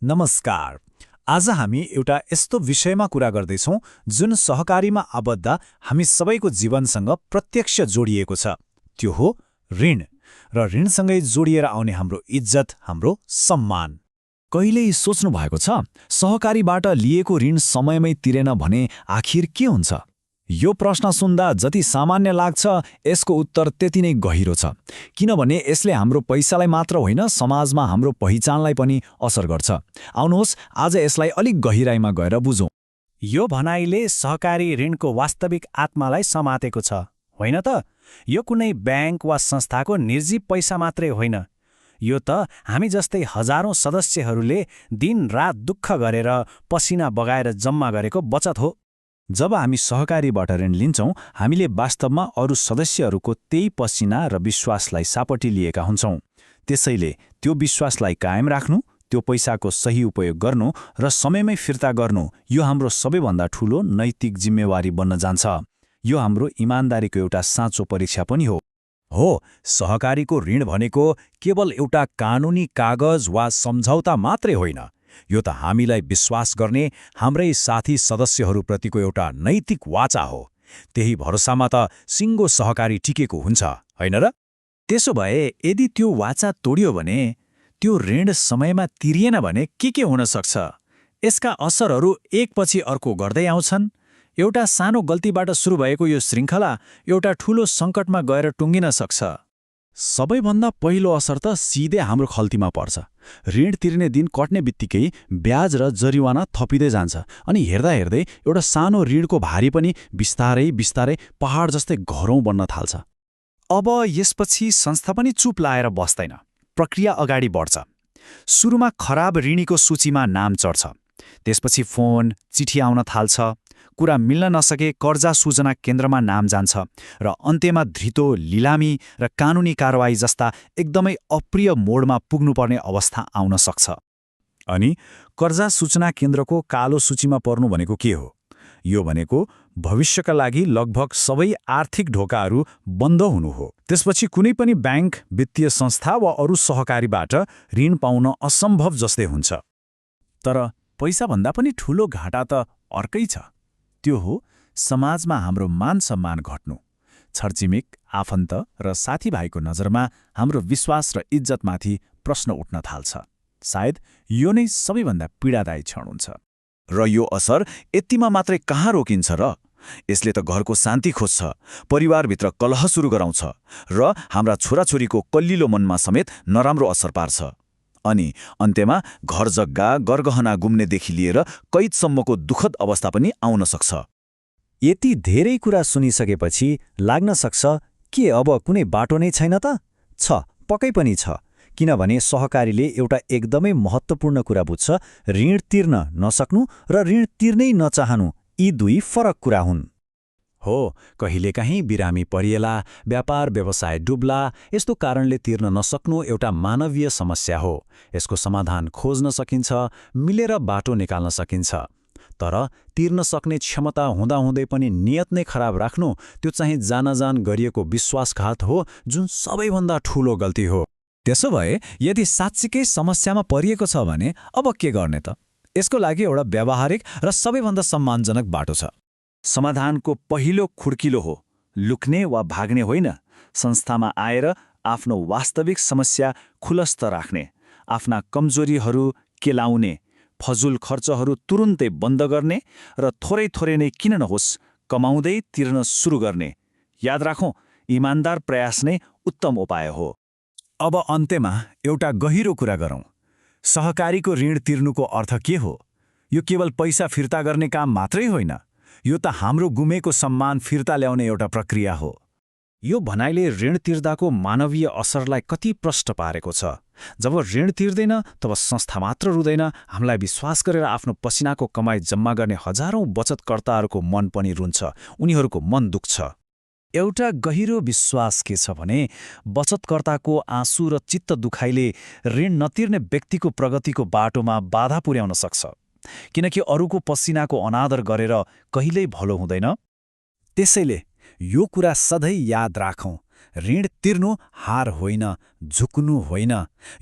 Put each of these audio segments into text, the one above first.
नमस्कार। आज हामी एउटा यस्तो विषयमा कुरा गर्दैछौँ जुन सहकारीमा आबद्ध हामी सबैको जीवनसँग प्रत्यक्ष जोडिएको छ। त्यो हो ऋण र ऋणसँगै जोडिएर आउने हाम्रो इज्जत, हाम्रो सम्मान। कहिल्यै सोच्नु भएको छ सहकारीबाट लिएको ऋण समयमै तिरेन भने आखिर के हुन्छ? यो प्रश्न सुन्दा जति सामान्य लाग्छ यसको उत्तर त्यति नै गहिरो छ, किनभने यसले हाम्रो पैसालाई मात्र होइन समाजमा हाम्रो पहिचानलाई पनि असर गर्छ। आउनुहोस् आज यसलाई अलिक गहिराइमा गएर बुझौँ। यो भनाइले सहकारी ऋणको वास्तविक आत्मालाई समातेको छ, होइन त? यो कुनै ब्याङ्क वा संस्थाको निर्जीव पैसा मात्रै होइन। यो त हामी जस्तै हजारौं सदस्यहरूले दिन-रात दुःख गरेर पसिना बगाएर जम्मा गरेको बचत हो। जब हामी सहकारीबाट ऋण लिन्छौँ हामीले वास्तवमा अरू सदस्यहरूको त्यही पसिना र विश्वासलाई सापटी लिएका हुन्छौँ। त्यसैले त्यो विश्वासलाई कायम राख्नु, त्यो पैसाको सही उपयोग गर्नु र समयमै फिर्ता गर्नु यो हाम्रो सबैभन्दा ठूलो नैतिक जिम्मेवारी बन्न जान्छ। यो हाम्रो इमान्दारीको एउटा साँचो परीक्षा पनि हो। सहकारीको ऋण भनेको केवल एउटा कानुनी कागज वा सम्झौता मात्रै होइन। यो त हामीलाई विश्वास गर्ने हाम्रै साथी सदस्यहरूप्रतिको एउटा नैतिक वाचा हो। त्यही भरोसामा त सिङ्गो सहकारी टिकेको हुन्छ, होइन र? त्यसो भए यदि त्यो वाचा तोडियो भने, त्यो ऋण समयमा तिरिएन भने के हुन सक्छ? यसका असरहरू एकपछि अर्को गर्दै आउँछन्। एउटा सानो गल्तीबाट सुरु भएको यो श्रृङ्खला एउटा ठूलो सङ्कटमा गएर टुङ्गिन सक्छ। सबैभन्दा पहिलो असर त सिधै हाम्रो खल्तीमा पर्छ। ऋण तिर्ने दिन कट्ने बित्तिकै ब्याज र जरिवाना थपिँदै जान्छ अनि हेर्दा हेर्दै एउटा सानो ऋणको भारी पनि बिस्तारै बिस्तारै पहाड जस्तै घरौँ बन्न थाल्छ। अब यसपछि संस्था पनि चुप लाएर बस्दैन। प्रक्रिया अगाडि बढ्छ। सुरुमा खराब ऋणीको सूचीमा नाम चढ्छ। त्यसपछि फोन, चिठी आउन थाल्छ। कुरा मिल्न नसके कर्जा सूचना केन्द्रमा नाम जान्छ र अन्त्यमा धृतो, लिलामी र कानुनी कारवाही जस्ता एकदमै अप्रिय मोडमा पुग्नुपर्ने अवस्था आउन सक्छ। अनि कर्जा सूचना केन्द्रको कालो सूचीमा पर्नु भनेको के हो? यो भनेको भविष्यका लागि लगभग सबै आर्थिक ढोकाहरू बन्द हुनु हो। त्यसपछि कुनै पनि ब्याङ्क, वित्तीय संस्था वा अरू सहकारीबाट ऋण पाउन असम्भव जस्तै हुन्छ। तर पैसाभन्दा पनि ठूलो घाटा त अर्कै छ। त्यो हो समाजमा हाम्रो मान सम्मान घट्नु। छरछिमेक, आफन्त र साथीभाइको नजरमा हाम्रो विश्वास र इज्जतमाथि प्रश्न उठ्न थाल्छ। सायद यो नै सबैभन्दा पीडादायी क्षण हुन्छ। र यो असर यतिमा मात्रै कहाँ रोकिन्छ र? यसले त घरको शान्ति खोज्छ, परिवारभित्र कलह सुरु गराउँछ र हाम्रा छोराछोरीको कल्लिलो मनमा समेत नराम्रो असर पार्छ। अनि अन्त्यमा घर जग्गा, गरगहना गुम्नेदेखि लिएर कैदसम्मको दुःखद अवस्था पनि आउन सक्छ। यति धेरै कुरा सुनिसकेपछि लाग्न सक्छ के अब कुनै बाटो नै छैन त? पक्कै पनि छ। किनभने सहकारीले एउटा एकदमै महत्त्वपूर्ण कुरा बुझ्छ, ऋण तिर्न नसक्नु र ऋण तिर्नै नचाहनु यी दुई फरक कुरा हुन्। कहिलेकाहीँ बिरामी परिएला, व्यापार व्यवसाय डुब्ला, यस्तो कारणले तिर्न नसक्नु एउटा मानवीय समस्या हो। यसको समाधान खोज्न सकिन्छ, मिलेर बाटो निकाल्न सकिन्छ। तर तिर्न सक्ने क्षमता हुँदाहुँदै पनि नियत नै खराब राख्नु, त्यो चाहिँ जानाजान गरिएको विश्वासघात हो, जुन सबैभन्दा ठूलो गल्ती हो। त्यसो भए यदि साँच्चीकै समस्यामा परिएको छ भने अब के गर्ने त? यसको लागि एउटा व्यावहारिक र सबैभन्दा सम्मानजनक बाटो छ। समाधानको पहिलो खुड्किलो हो लुक्ने वा भाग्ने होइन, संस्थामा आएर आफ्नो वास्तविक समस्या खुलस्त राख्ने, आफ्ना कमजोरीहरू केलाउने, फजुल खर्चहरू तुरुन्तै बन्द गर्ने र थोरै थोरै नै किन नहोस् कमाउँदै तिर्न सुरु गर्ने। याद राखौँ, इमान्दार प्रयास नै उत्तम उपाय हो। अब अन्त्यमा एउटा गहिरो कुरा गरौँ। सहकारीको ऋण तिर्नुको अर्थ के हो? यो केवल पैसा फिर्ता गर्ने काम मात्रै होइन। यो त हाम्रो गुमेको सम्मान फिर्ता ल्याउने एउटा प्रक्रिया हो। यो भनाइले ऋण तिर्दाको मानवीय असरलाई कति प्रष्ट पारेको छ। जब ऋण तिर्दैन तब संस्था मात्र रुँदैन, हामीलाई विश्वास गरेर आफ्नो पसिनाको कमाई जम्मा गर्ने हजारौं बचतकर्ताहरूको मन पनि रुन्छ, उनीहरूको मन दुख्छ। एउटा गहिरो विश्वास के छ भने बचतकर्ताको आँसु र चित्त दुखाइले ऋण नतिर्ने व्यक्तिको प्रगतिको बाटोमा बाधा पुर्याउन सक्छ, किनकि अरूको पसिनाको अनादर गरेर कहिल्यै भलो हुँदैन। त्यसैले यो कुरा सधैँ याद राखौँ, ऋण तिर्नु हार होइन, झुक्नु होइन।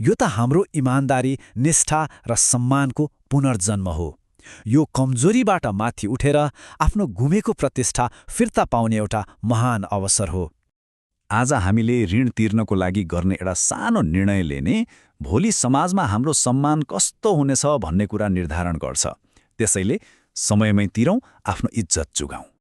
यो त हाम्रो इमान्दारी, निष्ठा र सम्मानको पुनर्जन्म हो। यो कमजोरीबाट माथि उठेर आफ्नो गुमेको प्रतिष्ठा फिर्ता पाउने एउटा महान अवसर हो। आज हामीले ऋण तिर्नको लागि गर्ने एउटा सानो निर्णयले नै भोलि समाजमा हाम्रो सम्मान कस्तो हुनेछ भन्ने कुरा निर्धारण गर्छ। त्यसैले समयमै तिरौँ, आफ्नो इज्जत जोगाउँ।